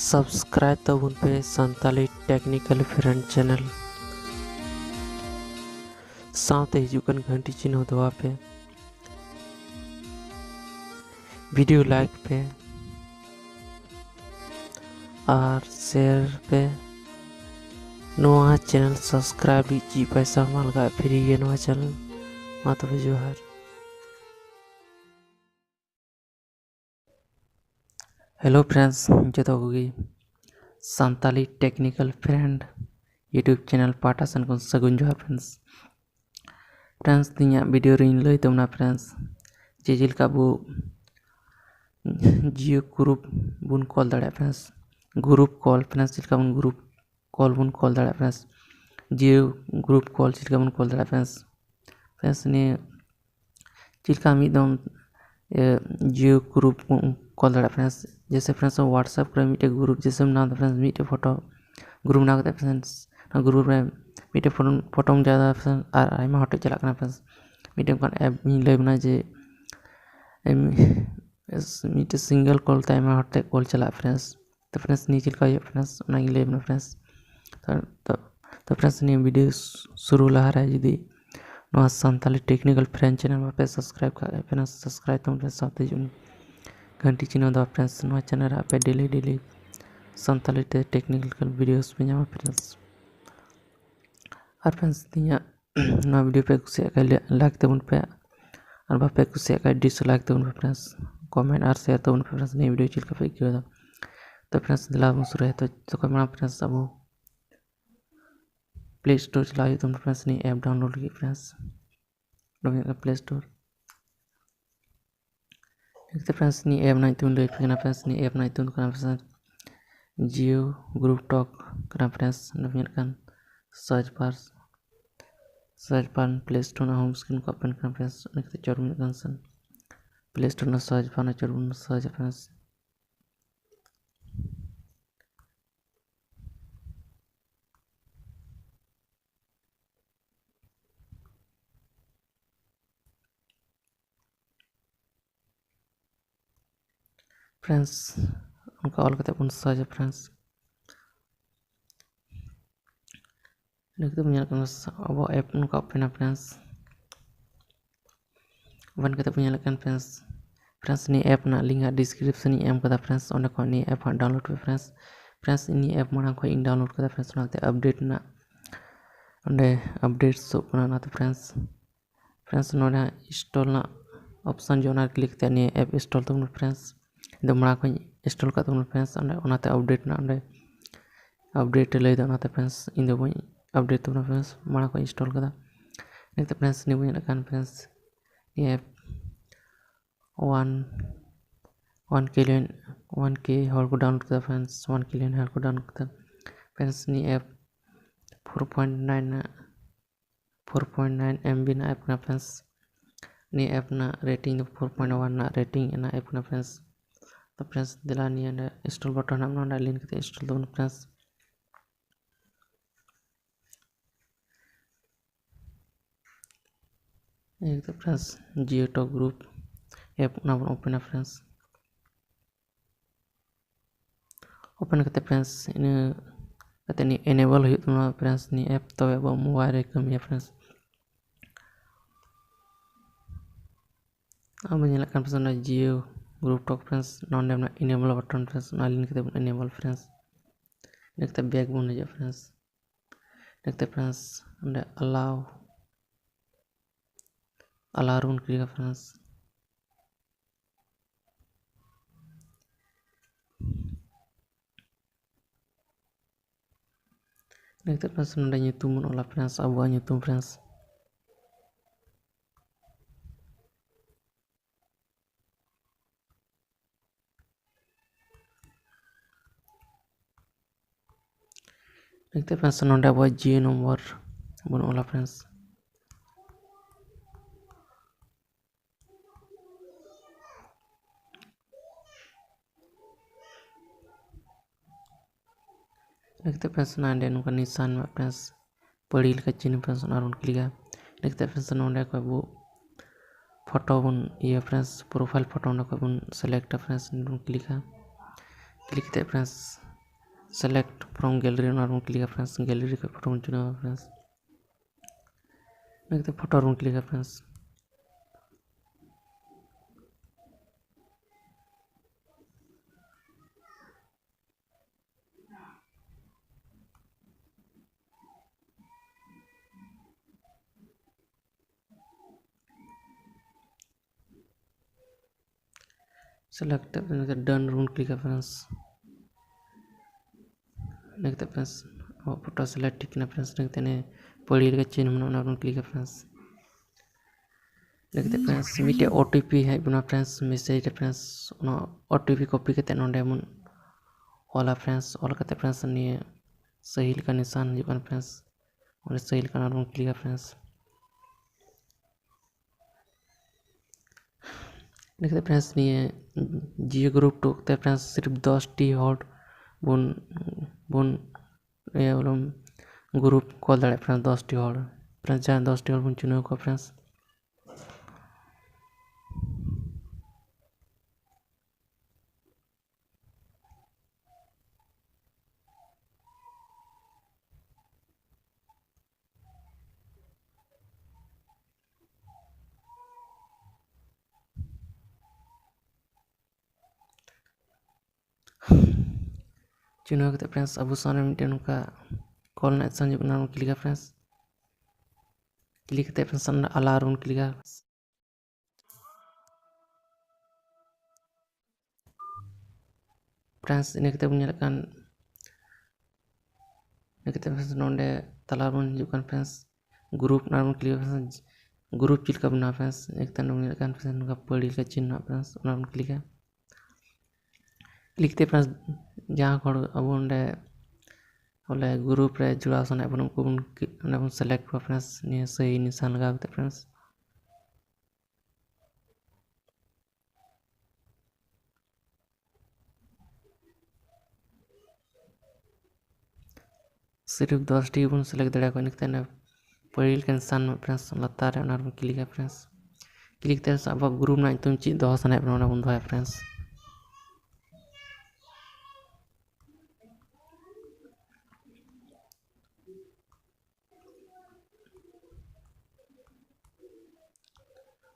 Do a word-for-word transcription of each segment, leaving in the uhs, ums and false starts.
Subscribe ᱛᱟᱵᱚᱱ ᱯᱮ Santali Technical Friend Channel, ᱥᱟᱶᱛᱮ ᱦᱤᱡᱩᱜ ᱠᱟᱱ ᱜᱷᱟᱱᱴᱤ ᱪᱤᱱᱦᱟᱹ ᱫᱚᱵᱟᱣ ᱯᱮ, video like ᱯᱮ ᱟᱨ share ᱯᱮ᱾ ᱱᱚᱣᱟ channel subscribe ᱞᱟᱹᱜᱤᱫ ᱪᱮᱫ ᱯᱚᱭᱥᱟ ᱵᱟᱝ ᱞᱟᱜᱟᱜᱼᱟ, free ᱜᱮ ᱱᱚᱣᱟ channel᱾ ᱢᱟ ᱛᱚᱵᱮ ᱡᱚᱦᱟᱨ᱾ Hello friends, ᱡᱚᱛᱚ ᱠᱚᱜᱮ Santali Technical Friend YouTube channel ᱯᱟᱦᱴᱟ ᱥᱮᱱ ᱠᱷᱚᱱ ᱥᱟᱹᱜᱩᱱ ᱡᱚᱦᱟᱨ friends᱾ Friends, ᱛᱮᱦᱮᱧᱟᱜ video ᱨᱮᱧ ᱞᱟᱹᱭ ᱛᱟᱵᱚᱱᱟ friends, ᱡᱮ ᱪᱮᱫ ᱞᱮᱠᱟ ᱟᱵᱚ Jio group ᱵᱚᱱ call ᱫᱟᱲᱮᱭᱟᱜᱼᱟ friends᱾ Group call friends, ᱪᱮᱫ ᱞᱮᱠᱟ ᱵᱚᱱ group call ᱵᱚᱱ call ᱫᱟᱲᱮᱭᱟᱜᱼᱟ friends᱾ Jio group call ᱪᱮᱫ ᱞᱮᱠᱟ ᱵᱚᱱ call ᱫᱟᱲᱮᱭᱟᱜᱼᱟ friends᱾ Friends, ᱱᱤᱭᱟᱹ ᱪᱮᱫ ᱞᱮᱠᱟ ᱢᱤᱫ ᱫᱚᱢ, ᱮ, Jio group ᱵᱚᱱ call ᱫᱟᱲᱮᱭᱟᱜᱼᱟ friends᱾ ᱡᱮᱭᱥᱮ friends, WhatsApp ᱠᱚᱨᱮ ᱢᱤᱫᱴᱮᱡ group ᱡᱮᱭᱥᱮ ᱢᱮᱱᱟᱜᱼᱟ friends, ᱢᱤᱫᱴᱮᱡ photo group ᱵᱮᱱᱟᱣ ᱠᱟᱛᱮ friends, ᱚᱱᱟ group ᱨᱮ ᱢᱤᱫᱴᱮᱡ photo, photo ᱡᱟᱭᱜᱟ friends ᱟᱨ ᱟᱭᱢᱟ ᱦᱚᱲ ᱴᱷᱮᱡ ᱪᱟᱞᱟᱜ ᱠᱟᱱᱟ friends᱾ ᱢᱤᱫᱴᱮᱡ ᱚᱱᱠᱟᱱ app ᱤᱧ ᱞᱟᱹᱭ ᱟᱵᱚᱱᱟ ᱡᱮ, ᱮᱢ, ᱢᱤᱫᱴᱮᱡ single call ᱛᱮ ᱟᱭᱢᱟ ᱦᱚᱲ ᱴᱷᱮᱡ call ᱪᱟᱞᱟᱜᱼᱟ friends᱾ ᱛᱚ friends, ᱱᱤᱭᱟᱹ ᱪᱮᱫ ᱞᱮᱠᱟ ᱦᱩᱭᱩᱜᱼᱟ friends, ᱚᱱᱟᱜᱤᱧ ᱞᱟᱹᱭ ᱟᱵᱚᱱᱟ friends᱾ ᱛᱚ, ᱛᱚ, ᱛᱚ friends, ᱱᱤᱭᱟᱹ video ᱥᱩᱨᱩ ᱞᱟᱦᱟᱨᱮ ᱡᱩᱫᱤ ᱱᱚᱣᱟ ᱥᱟᱱᱛᱟᱞᱤ Technical Friend channel ᱵᱟᱯᱮ subscribe ᱠᱟᱜ ᱠᱷᱟᱡ friends, subscribe ᱛᱟᱵᱚᱱ ᱯᱮ, ᱥᱟᱶᱛᱮ ᱦᱤᱡᱩᱜ ᱜᱷᱟᱱᱴᱤ ᱪᱤᱱᱦᱟᱹ ᱫᱚ friends᱾ ᱱᱚᱣᱟ channel ᱨᱮ ᱟᱯᱮ daily daily ᱥᱟᱱᱛᱟᱞᱤ ᱛᱮ technical videos ᱯᱮ ᱧᱟᱢᱟ friends᱾ ᱟᱨ friends, ᱛᱮᱦᱮᱧᱟᱜ ᱱᱚᱣᱟ video ᱯᱮ ᱠᱩᱥᱤᱭᱟᱜ ᱠᱷᱟᱡ like ᱛᱟᱵᱚᱱ ᱯᱮ, ᱟᱨ ᱵᱟᱯᱮ ᱠᱩᱥᱤᱭᱟᱜ ᱠᱷᱟᱡ dislike ᱛᱟᱵᱚᱱ ᱯᱮ friends, comment ᱟᱨ share ᱛᱟᱵᱚᱱ ᱯᱮ friends᱾ ᱱᱤᱭᱟᱹ video ᱪᱮᱫ ᱞᱮᱠᱟ ᱯᱮ ᱟᱹᱭᱠᱟᱹᱣ ᱮᱫᱟ? ᱛᱚ friends, ᱫᱮᱞᱟ ᱵᱚᱱ ᱥᱩᱨᱩᱭᱟ᱾ ᱛᱚ ᱡᱚᱛᱚ ᱠᱷᱚᱱ ᱢᱟᱲᱟᱝ friends, ᱟᱵᱚ Play Store ᱪᱟᱞᱟᱣ ᱦᱩᱭᱩᱜ ᱛᱟᱵᱚᱱᱟ friends, ᱱᱤᱭᱟᱹ app download ᱞᱟᱹᱜᱤᱫ friends᱾ ᱱᱚᱰᱮ ᱢᱮᱱᱟᱜ ᱠᱟᱱᱟ Play Store᱾ ᱱᱤᱛᱚᱜ friends, ᱱᱤᱭᱟᱹ app ᱨᱮᱱᱟᱜ ᱧᱩᱛᱩᱢ ᱞᱟᱹᱭ ᱟᱯᱮ ᱠᱟᱱᱟ friends᱾ ᱱᱤᱭᱟᱹ app ᱨᱮᱱᱟᱜ ᱧᱩᱛᱩᱢ ᱫᱚ ᱠᱟᱱᱟ friends Jio Group Talk ᱠᱟᱱᱟ friends᱾ ᱱᱚᱰᱮ ᱧᱮᱞ ᱠᱟᱱ search bar, search bar Play Store ᱨᱮᱱᱟᱜ home screen ᱠᱚ open ᱠᱟᱱᱟ friends᱾ ᱚᱱᱟ ᱠᱟᱛᱮ ᱪᱚᱴ ᱧᱮᱞ ᱠᱟᱱ ᱥᱮ Play Store ᱨᱮᱱᱟᱜ search bar ᱨᱮ ᱪᱚᱴ ᱵᱚᱱ search ᱟ friends᱾ Friends, ᱱᱚᱝᱠᱟ ᱚᱞ ᱠᱟᱛᱮ ᱵᱚᱱ ᱥᱟᱨᱪᱟ friends᱾ ᱱᱤᱛᱚᱜ ᱵᱚᱱ ᱧᱮᱞ ᱠᱟᱱᱟ ᱟᱵᱚ ᱮᱯ ᱱᱚᱝᱠᱟ ᱳᱯᱮᱱᱟ friends᱾ ᱳᱯᱮᱱ ᱠᱟᱛᱮ ᱵᱚᱱ ᱧᱮᱞᱮᱫ ᱠᱟᱱ friends᱾ Friends, ᱱᱤᱭᱟᱹ ᱮᱯ ᱨᱮᱱᱟᱜ link ᱦᱟᱸᱜ description ᱤᱧ ᱮᱢ ᱠᱟᱫᱟ friends, ᱚᱸᱰᱮ ᱠᱷᱚᱱ ᱱᱤᱭᱟᱹ ᱮᱯ ᱦᱟᱸᱜ download ᱯᱮ friends᱾ Friends, ᱱᱤᱭᱟᱹ ᱮᱯ ᱢᱟᱲᱟᱝ ᱠᱷᱚᱱ ᱤᱧ download ᱠᱟᱫᱟ friends, ᱚᱱᱟᱛᱮ update ᱨᱮᱱᱟᱜ ᱚᱸᱰᱮ update ᱥᱳᱜ ᱠᱟᱱᱟ, ᱚᱱᱟᱛᱮ friends᱾ Friends, ᱱᱚᱰᱮ ᱦᱟᱸᱜ install ᱨᱮᱱᱟᱜ option ᱡᱮ ᱚᱱᱟ click ᱠᱟᱛᱮ ᱱᱤᱭᱟᱹ ᱮᱯ install ᱛᱟᱵᱚᱱ friends᱾ ᱤᱧ ᱫᱚ ᱢᱟᱲᱟᱝ ᱠᱷᱚᱱ install ᱠᱟᱜ ᱛᱟᱵᱚᱱ friends, ᱚᱸᱰᱮ ᱚᱱᱟᱛᱮ update ᱨᱮᱱᱟᱜ ᱚᱸᱰᱮ update ᱮ ᱞᱟᱹᱭᱫᱟ, ᱚᱱᱟᱛᱮ friends ᱤᱧ ᱫᱚ ᱵᱟᱹᱧ update ᱛᱟᱵᱚᱱᱟ friends, ᱢᱟᱲᱟᱝ ᱠᱷᱚᱱ install ᱠᱟᱫᱟ᱾ ᱱᱤᱛᱚᱜ friends ᱱᱤᱭᱟᱹ ᱵᱚᱱ ᱧᱮᱞᱮᱫ ᱠᱟᱱ friends, ᱱᱤᱭᱟᱹ app one one K line one K ᱦᱚᱲ ᱠᱚ download ᱠᱮᱫᱟ friends, one K line ᱦᱚᱲ ᱠᱚ download ᱠᱮᱫᱟ friends᱾ ᱱᱤᱭᱟᱹ ᱮᱯ four point nine ᱨᱮᱱᱟᱜ four point nine M B ᱨᱮᱱᱟᱜ ᱮᱯ ᱠᱟᱱᱟ friends᱾ ᱱᱤᱭᱟᱹ ᱮᱯ ᱨᱮᱱᱟᱜ rating ᱫᱚ four point one ᱨᱮᱱᱟᱜ rating ᱨᱮᱱᱟᱜ ᱮᱯ ᱠᱟᱱᱟ friends᱾ ᱛᱚ friends, ᱫᱮᱞᱟ ᱱᱤᱭᱟᱹ ᱚᱸᱰᱮ install button ᱦᱮᱱᱟᱜ ᱵᱚᱱᱟ, ᱚᱸᱰᱮ ᱞᱤᱱ ᱠᱟᱛᱮ install ᱛᱟᱵᱚᱱ friends᱾ ᱱᱤᱭᱟᱹ ᱠᱟᱛᱮ friends, Jio Talk Group app ᱚᱱᱟ ᱵᱚᱱ ᱳᱯᱮᱱᱟ friends᱾ ᱳᱯᱮᱱ ᱠᱟᱛᱮ friends, ᱤᱱᱟᱹ ᱠᱟᱛᱮ ᱱᱤᱭᱟᱹ enable ᱦᱩᱭᱩᱜ ᱛᱟᱵᱚᱱᱟ friends ᱱᱤᱭᱟᱹ ᱮᱯ, ᱛᱚᱵᱮ ᱟᱵᱚᱣᱟᱜ mobile ᱨᱮ ᱠᱟᱹᱢᱤᱭᱟ friends᱾ ᱟᱵᱚ ᱧᱮᱞᱮᱫ ᱠᱟᱱ friends, ᱚᱱᱟ Jio Group Talk friends, ᱱᱚᱰᱮ ᱢᱮᱱᱟᱜᱼᱟ enable button friends, ᱚᱱᱟ ᱞᱤᱱ ᱠᱟᱛᱮ ᱵᱚᱱ enable friends᱾ ᱤᱱᱟᱹ ᱠᱟᱛᱮ back ᱵᱚᱱ ᱦᱤᱡᱩᱜᱼᱟ friends᱾ ᱤᱱᱟᱹ ᱠᱟᱛᱮ friends, ᱚᱸᱰᱮ allow, allow ᱨᱮᱵᱚᱱ click ᱟ friends᱾ ᱤᱱᱟᱹ ᱠᱟᱛᱮ friends, ᱱᱚᱰᱮ ᱧᱩᱛᱩᱢ ᱵᱚᱱ ᱚᱞᱟ friends, ᱟᱵᱚᱣᱟᱜ ᱧᱩᱛᱩᱢ friends᱾ ᱤᱱᱟᱹ ᱠᱟᱛᱮ friends, ᱱᱚᱰᱮ ᱟᱵᱚᱣᱟᱜ Jio ᱱᱚᱢᱵᱚᱨ ᱵᱚᱱ ᱚᱞᱟ friends᱾ ᱤᱱᱟᱹ ᱠᱟᱛᱮ friends, ᱱᱚᱰᱮ ᱱᱚᱝᱠᱟ ᱱᱤᱥᱟᱱ ᱢᱮᱱᱟᱜᱼᱟ friends, ᱯᱟᱹᱲᱤ ᱞᱮᱠᱟ ᱪᱤᱱᱦᱟᱹ friends, ᱚᱱᱟ ᱨᱮᱵᱚᱱ click ᱟ᱾ ᱤᱱᱟᱹ ᱠᱟᱛᱮ friends, ᱱᱚᱰᱮ ᱠᱷᱚᱱ ᱟᱵᱚ photo ᱵᱚᱱ ᱤᱭᱟᱹ friends, profile photo ᱚᱸᱰᱮ ᱠᱷᱚᱱ ᱵᱚᱱ select ᱟ friends, ᱚᱸᱰᱮ ᱵᱚᱱ click ᱟ᱾ click ᱠᱟᱛᱮ friends select from gallery, ᱚᱱᱟ ᱨᱮᱵᱚᱱ clickᱟ friends᱾ Gallery ᱠᱷᱚᱱ ᱯᱷᱳᱴᱳ ᱵᱚᱱ ᱪᱩᱱᱟᱹᱣᱟ friends᱾ ᱤᱱᱟᱹ ᱠᱟᱛᱮ ᱯᱷᱳᱴᱳ ᱨᱮᱵᱚᱱ clickᱟ friends᱾ Select ᱠᱟᱛᱮ done ᱨᱮᱵᱚᱱ clickᱟ friends᱾ ᱤᱱᱟᱹ ᱠᱟᱛᱮ friends ᱟᱵᱚᱣᱟᱜ ᱯᱷᱳᱴᱳ select ᱴᱷᱤᱠ ᱠᱟᱱᱟ friends᱾ ᱤᱱᱟᱹ ᱠᱟᱛᱮ ᱱᱤᱭᱟᱹ ᱯᱟᱹᱲᱤ ᱞᱮᱠᱟ ᱪᱤᱱᱦᱟᱹ ᱢᱮᱱᱟᱜᱼᱟ, ᱚᱱᱟ ᱵᱚᱱ clickᱟ friends᱾ ᱤᱱᱟᱹ ᱠᱟᱛᱮ friends ᱢᱤᱫᱴᱮᱡ O T P ᱦᱮᱡ ᱵᱚᱱᱟ friends message ᱨᱮ friends᱾ ᱚᱱᱟ O T P copy ᱠᱟᱛᱮ ᱱᱚᱰᱮ ᱵᱚᱱ ᱚᱞᱟ friends᱾ ᱚᱞ ᱠᱟᱛᱮ friends ᱱᱤᱭᱟᱹ ᱥᱟᱹᱦᱤ ᱞᱮᱠᱟ ᱱᱤᱥᱟᱱ ᱦᱤᱡᱩᱜ ᱠᱟᱱᱟ friends, ᱚᱸᱰᱮ ᱥᱟᱹᱦᱤ ᱞᱮᱠᱟ ᱚᱱᱟ ᱵᱚᱱ clickᱟ friends᱾ ᱤᱱᱟᱹ ᱠᱟᱛᱮ friends ᱱᱤᱭᱟᱹ Jio group ᱴᱩ ᱛᱮ friends ᱥᱤᱨᱯ ᱫᱚᱥ ᱴᱤ ᱦᱚᱲ ᱵᱚᱱ ᱵᱚᱱ ᱤᱭᱟᱹ ᱵᱚᱞᱮ group call ᱫᱟᱲᱮᱭᱟᱜᱼᱟ friends, ᱫᱚᱥ ᱴᱤ ᱦᱚᱲ᱾ Friends ᱡᱟᱦᱟᱸ ᱫᱚᱥ ᱴᱤ ᱦᱚᱲ ᱵᱚᱱ ᱪᱩᱱᱟᱹᱣ ᱠᱚᱣᱟ friends᱾ ᱪᱩᱱᱟᱹᱣ ᱠᱟᱛᱮ friends ᱟᱵᱚ ᱥᱟᱢᱱᱮ ᱢᱤᱫᱴᱮᱱ ᱱᱚᱝᱠᱟ call ᱨᱮᱱᱟᱜ option ᱦᱤᱡᱩᱜ ᱠᱟᱱᱟ, ᱚᱱᱟ ᱵᱚᱱ clickᱟ friends᱾ Click ᱠᱟᱛᱮ friends ᱚᱱᱟ allow ᱨᱮᱵᱚᱱ clickᱟ᱾ Friends ᱤᱱᱟᱹ ᱠᱟᱛᱮ ᱵᱚᱱ ᱧᱮᱞᱮᱫ ᱠᱟᱱ, ᱤᱱᱟᱹ ᱠᱟᱛᱮ friends ᱱᱚᱰᱮ ᱛᱟᱞᱟ ᱨᱮᱵᱚᱱ ᱦᱤᱡᱩᱜ ᱠᱟᱱ friends group, ᱚᱱᱟ ᱵᱚᱱ clickᱟ friends᱾ Group ᱪᱮᱫ ᱞᱮᱠᱟ ᱵᱮᱱᱟᱣ friends, ᱤᱱᱟᱹ ᱠᱟᱛᱮ ᱵᱚᱱ ᱧᱮᱞᱮᱫ ᱠᱟᱱ friends ᱱᱚᱝᱠᱟ ᱯᱟᱹᱲᱤ ᱞᱮᱠᱟ ᱪᱤᱱᱦᱟᱹ friends, ᱚᱱᱟ ᱵᱚᱱ clickᱟ᱾ Click ᱠᱟᱛᱮ friends ᱡᱟᱦᱟᱸ ᱦᱚᱲ ᱟᱵᱚ ᱚᱸᱰᱮ ᱵᱚᱞᱮ group ᱨᱮ ᱡᱚᱲᱟᱣ ᱥᱟᱱᱟᱭᱮᱫ ᱵᱚᱱᱟ ᱩᱱᱠᱩ ᱵᱚᱱ ᱚᱸᱰᱮ ᱵᱚᱱ select ᱠᱚᱣᱟ friends, ᱱᱤᱭᱟᱹ ᱥᱟᱹᱦᱤ ᱱᱤᱥᱟᱱ ᱞᱟᱜᱟᱣ ᱠᱟᱛᱮ friends᱾ ᱥᱤᱨᱯ ᱫᱚᱥ ᱴᱤ ᱵᱚᱱ select ᱫᱟᱲᱮᱭᱟᱠᱚᱣᱟ᱾ ᱤᱱᱟᱹ ᱠᱟᱛᱮ ᱚᱱᱟ ᱯᱟᱹᱲᱤ ᱞᱮᱠᱟᱱ ᱥᱟᱱ friends ᱞᱟᱛᱟᱨ ᱨᱮ ᱚᱱᱟ ᱨᱮᱵᱚᱱ clickᱟ friends᱾ Click ᱠᱟᱛᱮ ᱟᱵᱚᱣᱟᱜ group ᱨᱮᱱᱟᱜ ᱧᱩᱛᱩᱢ ᱪᱮᱫ ᱫᱚᱦᱚ ᱥᱟᱱᱟᱭᱮᱫ ᱵᱚᱱᱟ ᱚᱱᱟ ᱵᱚᱱ ᱫᱚᱦᱚᱭᱟ friends᱾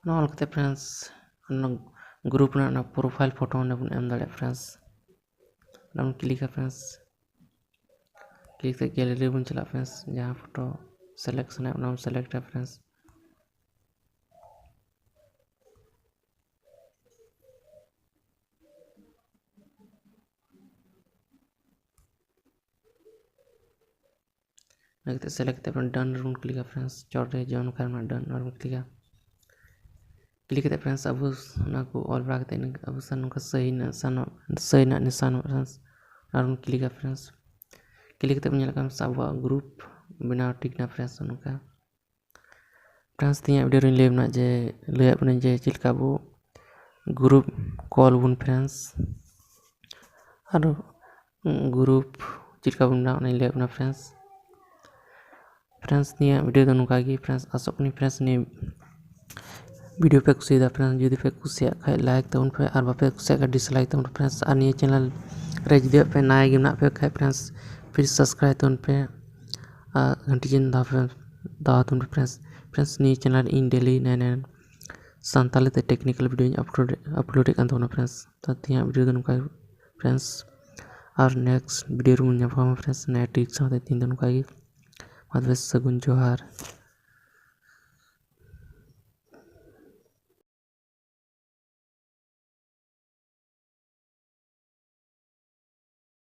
ᱱᱚᱣᱟ ᱚᱞ ᱠᱟᱛᱮ friends, ᱚᱱᱟ group ᱨᱮᱱᱟᱜ ᱚᱱᱟ profile photo ᱚᱸᱰᱮ ᱵᱚᱱ ᱮᱢ ᱫᱟᱲᱮᱭᱟᱜᱼᱟ friends᱾ ᱚᱸᱰᱮ ᱵᱚᱱ ᱠᱞᱤᱠᱟ friends᱾ ᱠᱞᱤᱠ ᱠᱟᱛᱮ gallery ᱵᱚᱱ ᱪᱟᱞᱟᱜᱼᱟ friends, ᱡᱟᱦᱟᱸ photo select ᱥᱟᱱᱟᱭᱮᱫ ᱚᱱᱟ ᱵᱚᱱ selectᱟ friends᱾ ᱚᱱᱟ ᱠᱟᱛᱮ select ᱠᱟᱛᱮ ᱟᱵᱚ done ᱨᱮᱵᱚᱱ ᱠᱞᱤᱠᱟ friends᱾ ᱪᱚᱴ ᱨᱮ ᱡᱚᱱ ᱠᱷᱟᱱ ᱚᱱᱟ done ᱨᱮᱵᱚᱱ ᱠᱞᱤᱠᱟ᱾ ᱠᱞᱤᱠ ᱠᱟᱛᱮ friends ᱟᱵᱚ ᱚᱱᱟ ᱠᱚ ᱚᱞ ᱵᱟᱲᱟ ᱠᱟᱛᱮ ᱟᱵᱚ ᱥᱟᱶ ᱱᱚᱝᱠᱟ ᱥᱟᱹᱦᱤ ᱨᱮᱱᱟᱜ ᱥᱟᱱᱚᱜ, ᱥᱟᱹᱦᱤ ᱨᱮᱱᱟᱜ ᱱᱤᱥᱟᱱᱚᱜ friends᱾ ᱚᱱᱟ ᱨᱮᱵᱚᱱ ᱠᱞᱤᱠᱟ friends᱾ ᱠᱞᱤᱠ ᱠᱟᱛᱮ ᱵᱚᱱ ᱧᱮᱞᱮᱫ ᱠᱟᱱ ᱥᱮ ᱟᱵᱚᱣᱟᱜ group ᱵᱮᱱᱟᱣ ᱴᱷᱤᱠ ᱮᱱᱟ friends᱾ ᱱᱚᱝᱠᱟ friends ᱛᱮᱦᱮᱧᱟᱜ video ᱨᱮᱧ ᱞᱟᱹᱭ ᱵᱚᱱᱟ ᱡᱮ, ᱞᱟᱹᱭᱟᱫ ᱵᱚᱱᱟᱧ ᱡᱮ ᱪᱮᱫ ᱞᱮᱠᱟ ᱟᱵᱚ group ᱠᱚᱞ ᱵᱚᱱ friends᱾ ᱟᱨ group ᱪᱮᱫ ᱞᱮᱠᱟ ᱵᱚᱱ ᱵᱮᱱᱟᱣᱟ ᱚᱱᱟᱧ ᱞᱟᱹᱭᱟᱫ ᱵᱚᱱᱟ friends᱾ Friends ᱱᱤᱭᱟᱹ video ᱫᱚ ᱱᱚᱝᱠᱟ ᱜᱮ friends, ᱟᱥᱚᱜ ᱠᱟᱹᱱᱟᱹᱧ friends ᱱᱤᱭᱟᱹ video ᱯᱮ ᱠᱩᱥᱤᱭᱟᱫᱟ friends᱾ ᱡᱩᱫᱤ ᱯᱮ ᱠᱩᱥᱤᱭᱟᱜ ᱠᱷᱟᱡ like ᱛᱟᱵᱚᱱ ᱯᱮ, ᱟᱨ ᱵᱟᱯᱮ ᱠᱩᱥᱤᱭᱟᱜ ᱠᱷᱟᱡ dislike ᱛᱟᱵᱚᱱ ᱯᱮ friends᱾ ᱟᱨ ᱱᱤᱭᱟᱹ channel ᱨᱮ ᱡᱩᱫᱤ ᱟᱯᱮ ᱱᱟᱣᱟ ᱜᱮ ᱢᱮᱱᱟᱜ ᱯᱮ ᱠᱷᱟᱡ friends, please subscribe ᱛᱟᱵᱚᱱ ᱯᱮ, ᱟᱨ ᱜᱷᱟᱱᱴᱤ ᱪᱤᱱ ᱫᱟᱵᱟᱣ ᱯᱮ, ᱫᱟᱵᱟᱣ ᱛᱟᱵᱚᱱ ᱯᱮ friends᱾ Friends ᱱᱤᱭᱟᱹ channel ᱨᱮ ᱤᱧ daily ᱱᱟᱭᱟ ᱱᱟᱭᱟ ᱥᱟᱱᱛᱟᱲᱤ ᱛᱮ technical videoᱧ upload, uploadᱮᱫ ᱠᱟᱱ ᱛᱟᱵᱚᱱᱟ friends᱾ ᱛᱚ ᱛᱮᱦᱮᱧᱟᱜ video ᱫᱚ ᱱᱚᱝᱠᱟ ᱜᱮ friends, ᱟᱨ next video ᱨᱮᱵᱚᱱ ᱧᱟᱯᱟᱢᱟ friends ᱱᱟᱭᱟ trick ᱥᱟᱶᱛᱮ᱾ ᱛᱮᱦᱮᱧ ᱫᱚ ᱱᱚᱝᱠᱟ ᱜᱮ, ᱢᱟ ᱛᱚᱵᱮ ᱥᱟᱹᱜᱩᱱ ᱡᱚᱦᱟᱨ᱾